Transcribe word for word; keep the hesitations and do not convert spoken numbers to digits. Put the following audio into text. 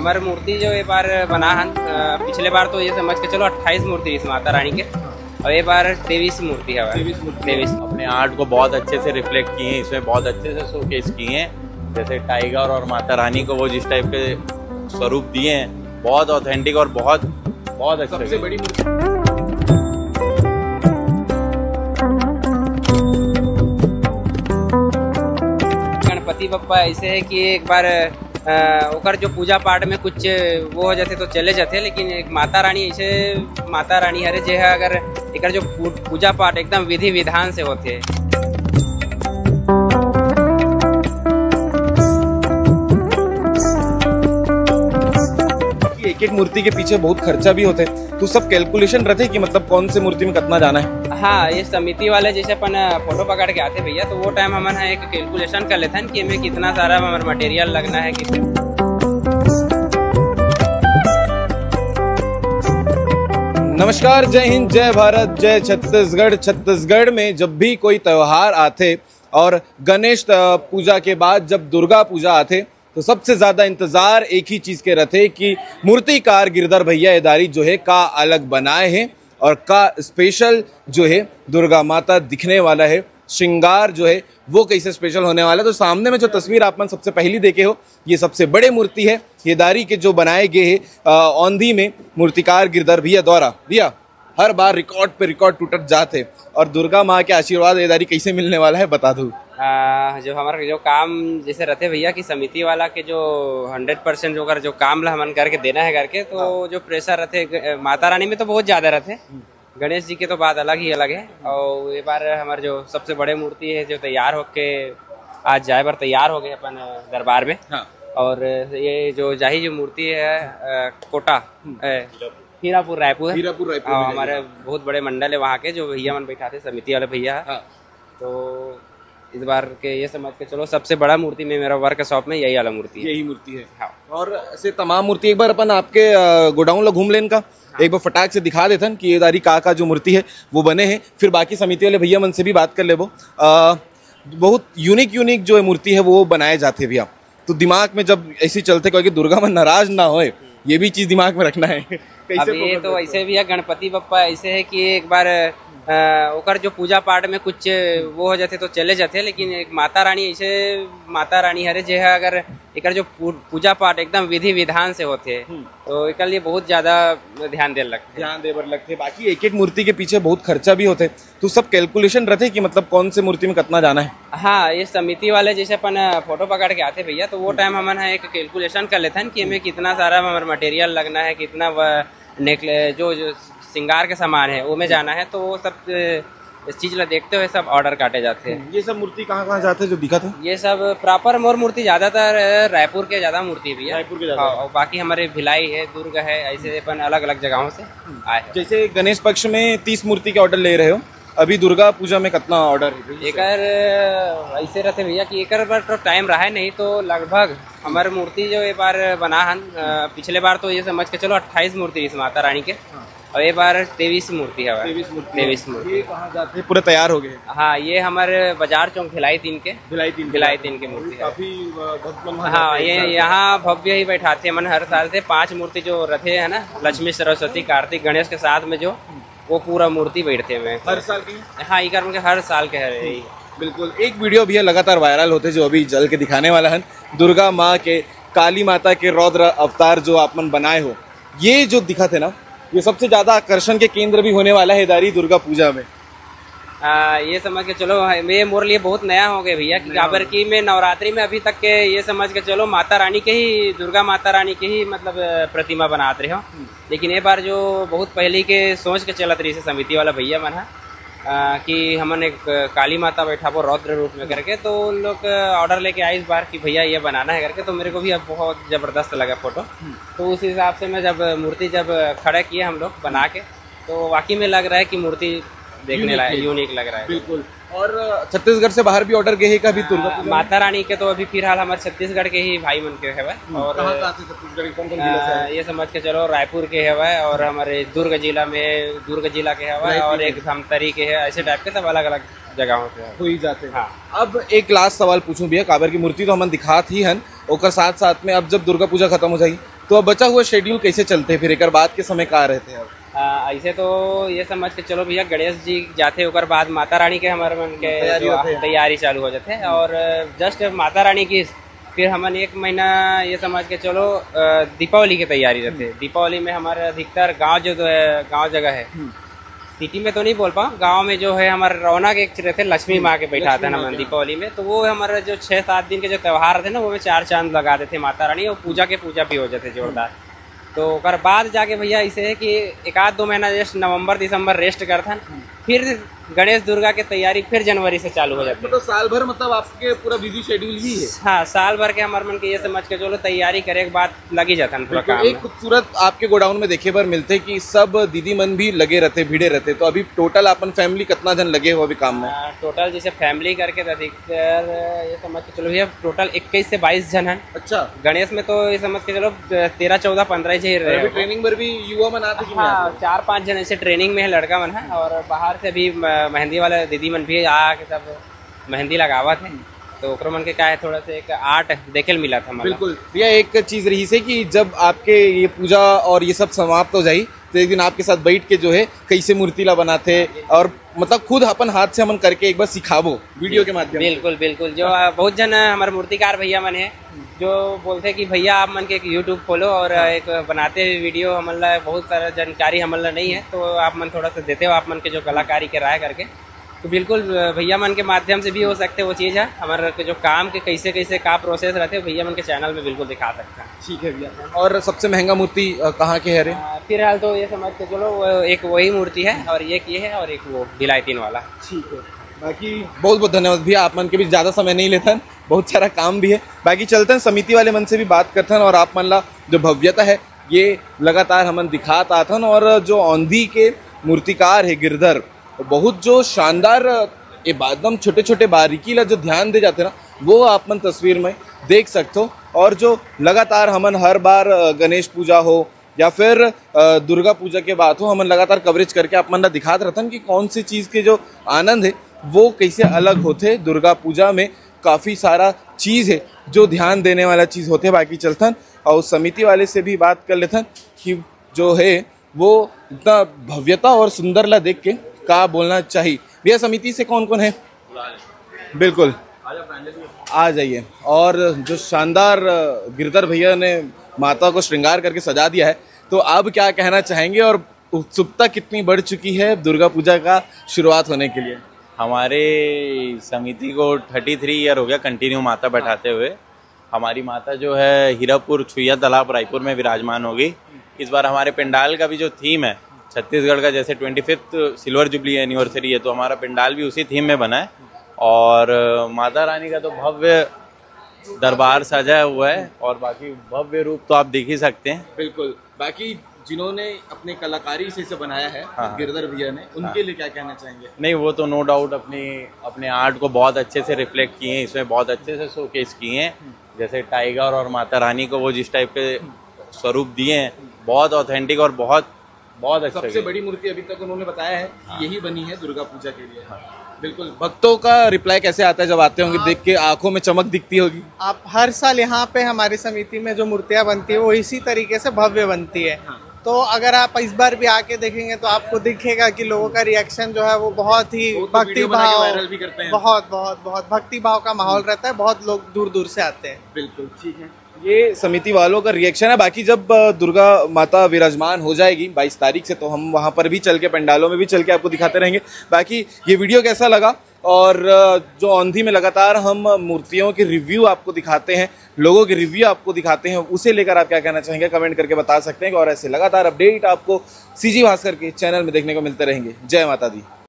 हमारे मूर्ति जो ये बार बना हन, अ, पिछले बार तो ये समझ के चलो अट्ठाईस मूर्ति इस माता रानी के, और ये बार तेईस मूर्ति है। तेईस मूर्ति। तेईस। अपने आर्ट को बहुत अच्छे से रिफ्लेक्ट किए हैं, इसमें बहुत अच्छे से शोकेस किए हैं। जैसे टाइगर और माता रानी को वो जिस टाइप के स्वरूप दिए हैं, बहुत ऑथेंटिक और बहुत, बहुत अच्छे। सबसे बड़ी मूर्ति। गणपति बप्पा ऐसे है कि एक बार, अ, ओकर जो पूजा पाठ में कुछ वो हो जाथे तो चले जाथे, लेकिन एक माता रानी ऐसे माता रानी हरे जे ह अगर एकर जो पू-, पूजा पाठ एकदम विधि विधान से होथे। एक एक मूर्ति के पीछे बहुत खर्चा भी होथे, तो सब कैलकुलेशन रहथे कि मतलब कौन से मूर्ति में कितना जाना है। हाँ, ये समिति वाले जैसे अपन फोटो पकड़ के आथे भैया, तो वो टाइम हमन ह एक कैलकुलेशन कर लेथन कि एमे कितना सारा हमर मटेरियल लगना है, कितना। नमस्कार, जय हिंद, जय भारत, जय छत्तीसगढ़। छत्तीसगढ़ में जब भी कोई त्योहार आथे और गणेश, अ, पूजा के बाद जब दुर्गा पूजा आथे, तो सबसे ज्यादा इंतजार एक ही चीज के रहथे कि मूर्तिकार गिरधर भैया एदारी जो है का अलग बनाए हैं और का स्पेशल जो है दुर्गा माता दिखने वाला है, श्रृंगार जो है वो कैसे स्पेशल होने वाला है। तो सामने में जो तस्वीर आप मन सबसे पहली देखे हो, ये सबसे बड़े मूर्ति है। एदारी के जो बनाए गए हैं, अ, औंधी में मूर्तिकार गिरधर भैया द्वारा। भैया, हर बार रिकॉर्ड पे रिकॉर्ड टूटत जात है, और दुर्गा माँ के आशीर्वाद एदारी कैसे मिलने वाला है, बता दो। आ, जो हमारा जो काम जैसे रहते भैया कि समिति वाला के जो हंड्रेड परसेंट जो कर, जो काम ला हमन करके देना है करके, तो हाँ। जो प्रेशर रहते ग-, माता रानी में तो बहुत ज्यादा रहते, गणेश जी के तो बात अलग ही अलग है। और ये बार हमारे जो सबसे बड़े मूर्ति है जो तैयार होके आज जाए बर तैयार हो गए अपन दरबार में। हाँ। और ये जो जाही जो मूर्ति है, अ, कोटा, हम्म। अ, हीरापुर रायपुर। हीरापुर रायपुर हाँ, में हमारे जाही। बहुत बड़े मंडल है वहाँ के, जो भैया मन बैठाथे, समिति वाले भैया। हाँ। तो इस बार के ये समझ के चलो, सबसे बड़ा मूर्ति में मेरा वर्कशॉप में यही वाला मूर्ति है। यही मूर्ति है। हाँ। और ऐसे तमाम मूर्ति, एक बार अपन आपके, अ, गोडाउन ला घूम लेन का, हाँ। एक बार फटाक से दिखा देथन कि ये दारी का का जो मूर्ति है वो बने हैं, फिर बाकी समिति वाले भैया मन से भी बात कर लेबो। अ, बहुत यूनिक यूनिक जो है मूर्ति है वो बनाए जाते हैं भैया। तो दिमाग में जब ऐसी चलते, क्योंकि दुर्गा मन नाराज ना होए, ये भी चीज दिमाग में रखना है। कैसे अब ये focus तो रखते हो? ऐसे भी है, गणपति बप्पा ऐसे है कि एक बार, अ, ओकर जो पूजा पाठ में कुछ वो हो जाते तो चले जाते, लेकिन एक माता रानी ऐसे, माता रानी हरे जे है, अगर एकर जो पू-, पूजा पाठ एकदम विधि विधान से होते, हम्म। तो एकर लिए बहुत ज्यादा ध्यान दे लगते। ध्यान दे बर लगते। बाकी एक एक मूर्ति के पीछे बहुत खर्चा भी होते, तो सब कैलकुलेशन रहते कि मतलब कौन से मूर्ति में कितना जाना है। हाँ, ये समिति वाले जैसे अपन फोटो पकड़ के आते भैया, तो वो टाइम हमन ह एक कैलकुलेशन कर लेथन कि एमे कितना सारा हमर मटेरियल लगना है, कितना व-, नेकले-, जो, जो श्रृंगार के सामान है, वो में जाना है, तो वो सब, अ, इस चीज ला देखते हुए सब ऑर्डर काटे जाते हैं। ये सब मूर्ति कहाँ कहाँ जाते हैं जो दिखा था? ये सब प्रॉपर मोर मूर्ति ज्यादातर, अ, रायपुर के ज्यादा मूर्ति है भैया। रायपुर के ज्यादा। हाँ, और बाकी हमारे भिलाई है, दुर्ग है, ऐसे अपन अलग-अलग जगहों से आए हैं। जैसे गणेश पक्ष में तीस मूर्ति के ऑर्डर ले रहे हो, अभी दुर्गा पूजा में कितना ऑर्डर है भैया? एकर, अ, ऐसे रहते भैया कि एकर पर तो टाइम रहा है नहीं, तो लगभग हमारे मूर्ति जो ये बार बना हन, अ, पिछले बार तो ये समझ के चलो अट्ठाईस मूर्ति इस माता रानी के, हाँ। और ये बार तेईस मूर्ति है। तेईस मूर्ति। तेईस मूर्ति। ये कहाँ जाते हैं? पूरे तैयार हो गए? हाँ, ये हमारे बाजार चौक भिलाई तीन के। भिलाई तीन के। भिलाई तीन के मूर्ति है। काफी, अ, भक्त मन वहाँ हाँ, जाते हैं ये एक साथ। यहाँ भव्य ही बैठाते हैं मन हर साल से। पांच मूर्ति जो रथे है ना, लक्ष्मी, सरस्वती, कार्तिक, गणेश के साथ में जो, वो पूरा मूर्ति बैठते हुए हैं। हर साल के? हाँ, ये कर्म के हर साल के है यही। बिल्कुल, एक वीडियो भैया लगातार वायरल होते जो अभी जल के दिखाने वाला है, दुर्गा माँ के, काली माता के रौद्र अवतार जो आप मन बनाए हो, ये जो दिखा थे ना, ये सबसे ज्यादा आकर्षण के केंद्र भी होने वाला है दारी दुर्गा पूजा में। आ, ये समझ के चलो, ये मोर लिए बहुत नया हो गया भैया, कि नया काबर हो गया। कि मैं नवरात्रि में अभी तक के ये समझ के चलो माता रानी के ही, दुर्गा माता रानी के ही मतलब, अ, प्रतिमा बनात रहे हो। हम्म। लेकिन ये बार जो बहुत पहले के सोच के चलत रही से समिति वाला भैया मन ह, अ, कि हमन एक काली माता बैठाबो रौद्र रूप में करके, तो उन लोग ऑर्डर लेके आए इस बार कि भैया ये बनाना है करके, तो मेरे को भी अब बहुत जबरदस्त लगा फोटो। हम्म। तो उस हिसाब से मैं जब मूर्ति जब खड़ा किए हम लोग बना के, तो वाकई में लग रहा है कि मूर्ति देखने यूनिक लायक, है। यूनिक लग रहा है। बिल्कुल। और, अ, छत्तीसगढ़ से बाहर भी ऑर्डर गए हैं का अभी दुर्गा अ, पूजा में? माता रानी के तो अभी फिलहाल हमारे छत्तीसगढ़ के ही भाई मन के हवे। हम्म, और, कहाँ, कहाँ से छत्तीसगढ़ के कौन, कौन जिला से अ, आए? ये समझ के चलो रायपुर के हवे और हमारे दुर्ग जिला में, दुर्ग जिला के हवे रायपुर और के। एक धमतरी के है, ऐसे टाइप के सब अलग-अलग जगहों से है। हो ही जाते हैं। हाँ। अब एक लास्ट सवाल पूछूं भैया, काबर की मूर्ति तो हमन दिखात ही हन, ओकर साथ-साथ में अब जब दुर्गा पूजा खत्म हो जाही, तो अब बचा हुआ शेड्यूल कैसे चलते हैं फिर, एक बार बाद के समय कहाँ रहते हैं आप? आ, ऐसे तो ये समझ के चलो भैया, गणेश जी जाते, ओकर बाद माता रानी के हमारे मन के तैयारी जो होते हैं। तैयारी चालू हो जाते हैं। और जस्ट माता रानी की फिर हमन एक महीना ये समझ के चलो, अ, दीपावली की तैयारी रहते हैं। दीपावली में हमारे अधिकतर गांव जो गांव जगह है, सिटी में तो नहीं बोल पाऊँ, गांव में जो है हमारे रौनक एक रहते, लक्ष्मी माँ के बैठा था ना दीपावली में, तो वो हमारा जो छः सात दिन के जो त्यौहार रहते ना, वो में चार चांद लगा देते माता रानी, और पूजा के पूजा भी हो जाते जोरदार। तो ओकर बाद जाके भैया ऐसे है कि एक आध दो महीना जस्ट नवंबर दिसंबर रेस्ट करथन, फिर गणेश दुर्गा के तैयारी फिर जनवरी से चालू हो जाती है। मतलब साल भर, मतलब आपके पूरा बिजी शेड्यूल ही है। हाँ, साल भर के हमारे मन के ये समझ के चलो, तैयारी करे के बाद लगी जाता है पूरा काम एक खूबसूरत आपके गोडाउन में देखे बर मिलते कि सब दीदी मन भी लगे रहते, भिड़े रहते। तो अभी टोटल अपन फैमिली कितना जन लगे हो अभी काम में? टोटल जैसे फैमिली करके तो अधिकतर ये समझ के चलो भैया, टोटल इक्कीस से बाईस जन है। अच्छा। गणेश में तो ये समझ के चलो तेरह चौदह पंद्रह ही रहे। ट्रेनिंग पर भी युवा मन आते कि नहीं आते? चार पाँच जन ऐसे ट्रेनिंग में है लड़का मन है, और बाहर से भी मेहंदी वाले दीदी मन भी आके सब मेहंदी लगावत है। तो ओकरो मन के का है, थोड़ा सा एक आर्ट देखे ल मिला था। बिल्कुल भैया, एक चीज रही से कि जब आपके ये पूजा और ये सब समाप्त हो जाई, तो एक दिन आपके साथ बैठ के जो है कैसे मूर्ति ला बनाते, और मतलब खुद अपन हाथ से हमन करके एक बार सिखाबो वीडियो के माध्यम से। बिल्कुल बिल्कुल। जो अ, बहुत जन अ, हमारे मूर्तिकार भैया मन है, जो बोलते कि भैया आप मन के एक यूट्यूब खोलो और अ, एक बनाते हुए वीडियो, हमन ला बहुत सारा जानकारी हमन ला नहीं है, तो आप मन थोड़ा सा देते हो आप मन के जो कलाकारी के राय करके। तो बिल्कुल अ, भैया मन के माध्यम से भी हो सकते वो चीज़ है। हमारे के जो काम के कैसे कैसे का प्रोसेस रहते हैं, भैया मन के चैनल में बिल्कुल दिखा सकते हैं। ठीक है भैया। और सबसे महंगा मूर्ति अ, कहाँ के है रे? अ, फिलहाल तो ये समझ के चलो, वो एक वही मूर्ति है और एक ये है और एक वो भिलाई तीन वाला। ठीक है। बाकी बहुत बहुत धन्यवाद भैया, आप मन के भी ज़्यादा समय नहीं लेथन, बहुत सारा काम भी है। बाकी चलथन समिति वाले मन से भी बात करथन और आप मन ला जो भव्यता है ये लगातार हमन दिखात आथन। और जो औंधी के मूर्तिकार है गिरधर, बहुत जो शानदार, ये एकदम छोटे छोटे बारीकी ला जो ध्यान दे जाते ना, वो आप मन तस्वीर में देख सकते हो। और जो लगातार हमन हर बार अ, गणेश पूजा हो या फिर अ, दुर्गा पूजा के बात हो, हमन लगातार कवरेज करके आप मन ला दिखात रहथन कि कौन सी चीज़ के जो आनंद है वो कैसे अलग होते। दुर्गा पूजा में काफ़ी सारा चीज़ है जो ध्यान देने वाला चीज़ होते। बाकी चलथन और समिति वाले से भी बात कर लेथन कि जो है वो इतना भव्यता और सुंदर ला देख के का बोलना चाहिए। भैया, समिति से कौन कौन है? बिल्कुल, आ जाइए। और जो शानदार अ, गिरधर भैया ने माता को श्रृंगार करके सजा दिया है, तो आप क्या कहना चाहेंगे और उत्सुकता कितनी बढ़ चुकी है दुर्गा पूजा का शुरुआत होने के लिए? हमारे समिति को थर्टी थ्री ईयर हो गया कंटिन्यू माता बैठाते हुए। हमारी माता जो है हीरापुर छुईया तालाब रायपुर में विराजमान होगी। इस बार हमारे पंडाल का भी जो थीम है छत्तीसगढ़ का, जैसे twenty fifth silver jubilee anniversary है, तो हमारा पंडाल भी उसी थीम में बना है। और अ, माता रानी का तो भव्य दरबार सजा हुआ है और बाकी भव्य रूप तो आप देख ही सकते हैं। बिल्कुल। बाकी जिन्होंने अपने कलाकारी से इसे बनाया है, हाँ। गिरधर भैया ने, उनके लिए क्या कहना चाहेंगे? नहीं, वो तो नो डाउट अपनी अपने आर्ट को बहुत अच्छे से रिफ्लेक्ट किए हैं, इसमें बहुत अच्छे से शोकेस किए हैं। जैसे टाइगर और माता रानी को वो जिस टाइप के स्वरूप दिए हैं, बहुत ऑथेंटिक और बहुत बहुत अच्छा सबसे किया। बड़ी मूर्ति अभी तक उन्होंने बताया है कि यही बनी है दुर्गा पूजा के लिए। बिल्कुल। भक्तों का रिप्लाई कैसे आता है जब आते होंगे देख के, आंखों में चमक दिखती होगी? आप हर साल यहाँ पे हमारी समिति में जो मूर्तियाँ बनती है वो इसी तरीके से भव्य बनती है। तो अगर आप इस बार भी आके देखेंगे तो आपको दिखेगा कि लोगों का रिएक्शन जो है वो बहुत ही वो तो वीडियो भक्ति बना के भाव, वायरल भी करते हैं। बहुत बहुत बहुत भक्ति भाव का माहौल रहता है, बहुत लोग दूर दूर से आते हैं। बिल्कुल ठीक है, ये समिति वालों का रिएक्शन है। बाकी जब अ, दुर्गा माता विराजमान हो जाएगी बाईस तारीख से, तो हम वहाँ पर भी चल के, पंडालों में भी चल के आपको दिखाते रहेंगे। बाकी ये वीडियो कैसा लगा और अ, जो औंधी में लगातार हम मूर्तियों के रिव्यू आपको दिखाते हैं, लोगों के रिव्यू आपको दिखाते हैं, उसे लेकर आप क्या कहना चाहेंगे, कमेंट करके बता सकते हैं। और ऐसे लगातार अपडेट आपको सीजी भास्कर के चैनल में देखने को मिलते रहेंगे। जय माता दी।